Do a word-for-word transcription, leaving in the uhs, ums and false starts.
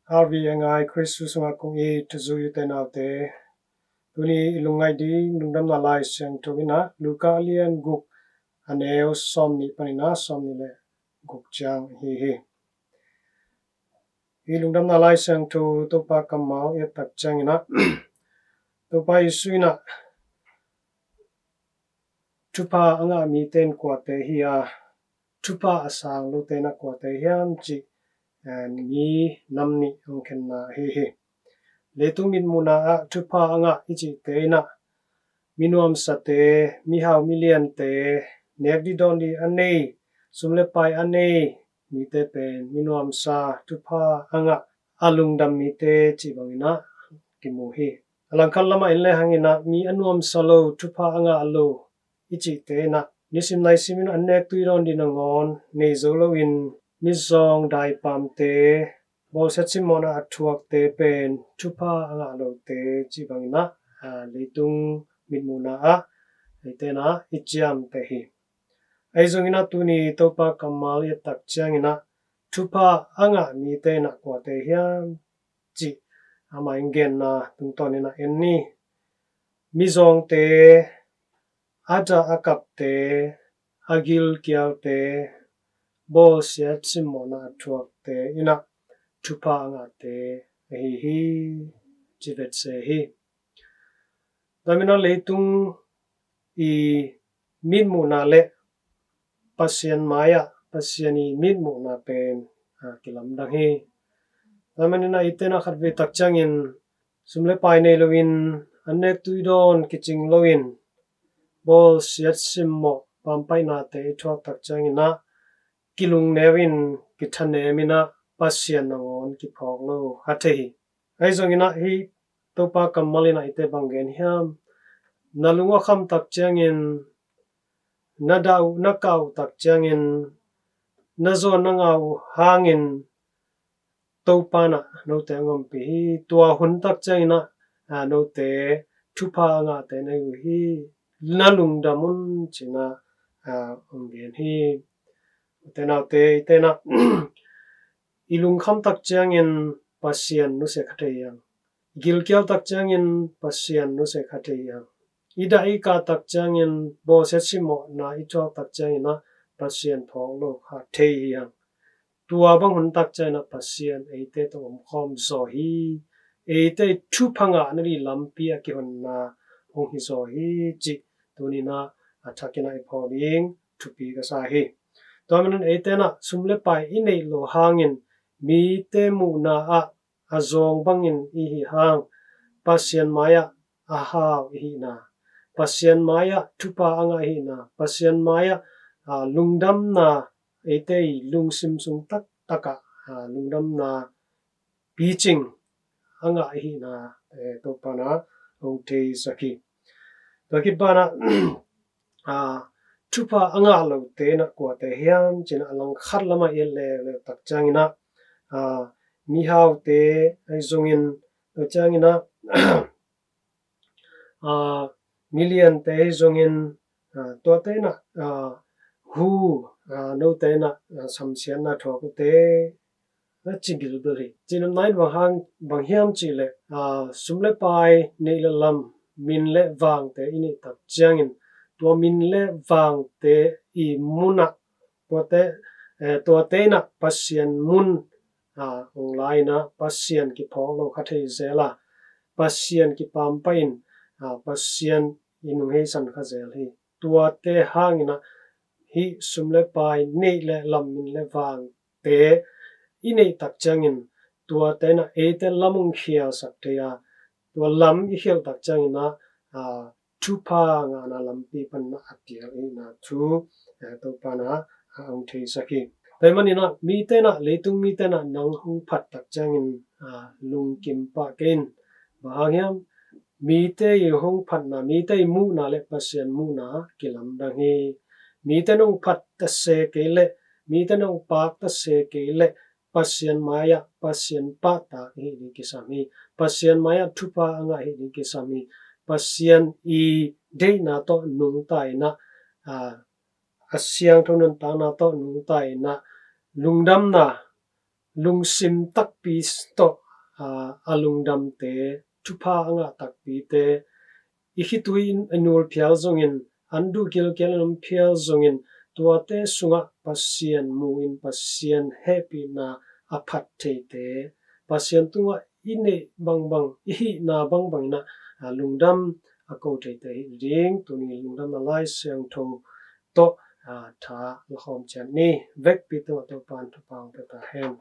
Arvi a ngai Kristu sungah kong it thuzui u te nau te, tuni i lungngaih ding Lungdamna Lai Siangtho in ah Luka a lian guk, a neu sawmnih panin ah sawmnih le guk ciang ahi hi. I Lungdamna Lai Siangtho Topa kammal i et tak ciangin ah Topa Jesu in ah thupha a ngah mite in kuate hi a, thupha a sang lote in ah kuate hiam cih, eh, mi nam nih hong khenna ahi hi. Leitung mitmuhna ah thupha a ngah i cihte in ah mi nuamsate, mi hau mi liante, nek ding dawn ding a nei, sum le pai a nei mite pen mi nuamsa, thupha a ngah, a lungdam mite cih bangin ah kimu hi. A langkhat lamah en le hangin ah mi a nuamsa lo, thupha a ngah lo i cihte in ah nisim naisim in an nek tui dawn ding nangawn nei zo loin mizawng daipamte, bawlsiat simmawhna a thuakte pen thupha a ngah lote cih bangin ah, aa, leitung mitmuhna ah eite in ah i ciamteh hi. Ahi zongin ah tuni Topa kammal i et tak ciangin ah thupha a ngah mite in ah kuate hiam cih amah in genna tungtawnin ah en ni. Mizawngte, a dah a kapte, a gilkialte, bawlsiat simmawhna a thuakte in ah thupha a ngahte ahi hi, ci vetse hi. Tua manin ah leitung i mitmuhna le Pasian mai-ah Pasian i mitmuhna pen, aa, kilamdang hi. Tua manin ah eite in ah khatvei tak ciangin sum le pai nei loin an nek tui dawn kicing loin bawlsiat simmawh pampaihnate i thuak tak ciangin ah kilungneu in, kithanem in ah Pasian nangawn kiphawk lo kha thei hi. Ahi zongin ah hih Topa kammal in ah eite bang gen hiam? Na lung a kham tak ciangin, na dah uh, na kah uh tak ciangin, na zawn na ngah uh hangin Topa in ah note hong ompih hi. Tua hun tak ciangin ah, aa, note thupha a ngahte na hi uh hi. Na lungdam un ci-in ah, aa, hong gen hi. U te nau te, eite in ah i lungkham tak ciangin Pasian nusia kha thei hi hang. I gilkial tak ciangin Pasian nusia kha thei hi hang. I dah i kah tak ciangin, bawlsiat simmawhna i thuak tak ciangin ah Pasian phawk lo kha thei hi hang. Tua bang hun tak ciangin ah Pasian eite tawh omkhawm zaw hi. Eite i thupha ngahna ding lampi a kihonna hong hi zaw hi cih tuni-in ah a thakin ah i phawk ding thupi ka sa hi. Tua manin eite in ah sum le pai i neih loh hangin mite muhna ah a zawng bangin i hih hang, Pasian mai-ah a hau i hihna, Pasian mai-ah thupha a ngah i hihna, Pasian mai-ah, aa, lungdamna, eite i lungsim sung taktak ah, aa, lungdamna picing a ngah i hihna, eh, Topa in ah hong theisak hi. Tua khit banah, aa, thupha a ngah lote in ah kuate hiam ci-in ah a langkhat lamah i et leuleu tak ciangin ah, aa, mihaute ahi zongin, tua ciangin ah, aa, miliante ahi zongin, aa, tuate in ah, aa, hu, aa, note in ah, aa, samsiatna thuak uhte, na ci bilbil hi. Cinopna in bang hang, bang hiam cih leh, aa, sum le pai, neih le lam, min le vangte i neih tak ciangin, tua min le vangte i mun ah, tuate, eh, tuate in ah Pasian mun, aa, hong la-in ah Pasian kiphawk lo kha thei zel a, Pasian kipampai-in, aa, Pasian i nungheisan kha zel hi. Tuate hangin ah hih sum le pai, neih le lam, min le vangte i neih tak ciangin tuate in ah eite lam hong khialsak thei a, tua lam i khialh tak ciangin ah, aa, thupha ngahna lampi pan in ah a pial i hihna thu, eh, Topa in ah, aa, hong theisak hi. Tua ahih manin ah mite in ah, leitung mite in ah nang hong phat tak ciangin, aa, lungkim pah kei in. Bang hang hiam? Mite i hong phatna, mite i muhna le Pasian muhna kilamdang hi. Mite in hong phat ta se kei leh, mite in hong paak ta se kei leh, Pasian mai-ah Pasian pahtak i hih ding kisam hi. Pasian mai-ah thupha a ngah i hih ding kisam hi. Pasian i deihna tawh nungta in ah, aa, a siangtho nuntakna tawh nungta in ah, lungdamna, lungsim takpi tawh, aa, a lungdamte, thupha a ngah takpite, i khitui in a nul phial zongin, an duh kilkel in om phial zongin, tuate sungah Pasian mu in Pasian hehpihna a phat theite, Pasian tungah i neih bangbang, i hihna bangbang inah, aa, lungdam a ko theite hi ding, tuni lungdamna Lai Siangtho tawh, aa, tha la khawm ciat ni. Vekpi tungah Topa'n thupha hong pia ta hen.